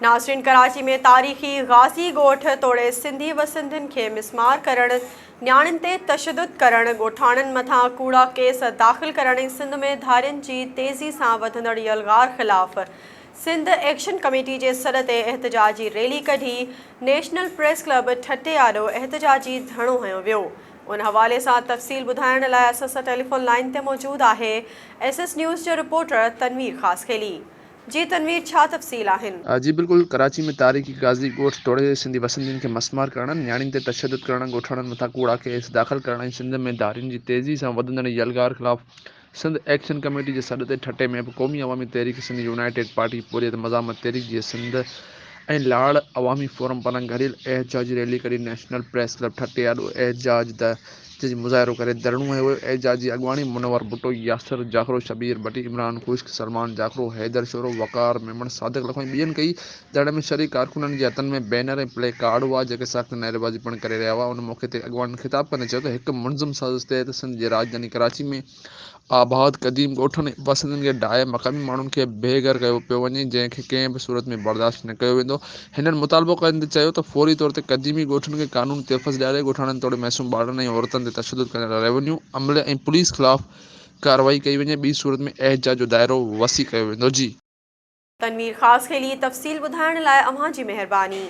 ناظرين ڪراچي ۾ تاريخي غازي ڳوٺ توڙي سنڌي وسندين کي مسمار ڪرڻ، نياڻين تي تشدد ڪرڻ، ڳوٺاڻن مٿان ڪوڙا ڪيس داخل ڪرڻ ۽ سنڌ ۾ ڌارين جي تيزي سان وڌندڙ يلغار خلاف سنڌ ايڪشن ڪميٽي جي سڏ تي احتجاجي ريلي ڪڍي نيشنل پريس ڪلب ٺٽي آڏو احتجاجي ڌرڻو هنيو ويو ان حوالي سان تفصيل ٻڌائڻ لاء اسان سان ٽيليفون لائين تي موجود آهي ايس ايس نيوز جو رپورٽر تنوير خاصخيلي. جي تنوير ڇا تفصيل آهن؟ جي بلڪل ڪراچي ۾ تاريخي غازي ڳوٺ توڙي سنڌي وسندين کي مسمار ڪرڻ، نياڻين تي تشدد ڪرڻ، ڳوٺاڻن مٿان ڪوڙا ڪيس داخل ڪرڻ ۽ سنڌ ۾ ڌارين جي تيزي سان وڌندڙ يلغار خلاف سنڌ ايڪشن ڪميٽي جي سڏ تي ٺٽي ۾ به قومي عوامي تحريڪ سنڌ يونائيٽيڊ پارٽي پورهيت مزاحمت تحريڪ جيئي سنڌ ۽ لاڙ عوامي فورم پاران گهريل احتجاجي ريلي ڪڍي نيشنل پريس ڪلب ٺٽي آڏو احتجاج جي مظاهرو ڪري ڌرڻو هنيو ويو، احتجاج جي اڳواڻي منور ڀٽو، ياسر جاکرو، شبير ڀٽي، عمران خشڪ، سلمان جاکرو، حيدر شورو، وقار ميمڻ، صادق لکو ۽ ٻين ڪئي، ڌرڻي ۾ شريڪ ڪارڪنن جي هٿن ۾ بينر ۽ پلي ڪارڊ هئا، جيڪي سخت نعريبازي پڻ ڪري رهيا هئا، ان موقعي تي اڳواڻن خطاب ڪندي چيو ته هڪ منظم سازش تحت سنڌ جي راڄڌاني ڪراچي ۾ آباد قديم ڳوٺن ۽ وسندين کي ڊاهي مقامي ماڻهن کي بي گهر ڪيو پيو وڃي، جنهن کي ڪنهن به صورت ۾ برداشت نه ڪيو ويندو. هنن مطالبو ڪندي چيو ته فوري طور تي قديمي ڳوٺن کي قانوني تحفظ ڏياري ڳوٺاڻن توڙي معصوم ٻارڙن ۽ عورتن تي تشدد ڪندڙ ريونيو عملي ۽ پوليس خلاف ڪارروائي ڪئي وڃي، ٻي صورت ۾ احتجاج جو دائرو وسيع ڪيو ويندو. جي. تنوير خاصخيلي تفصيل ٻڌائڻ لاء اوهان جي مهرباني.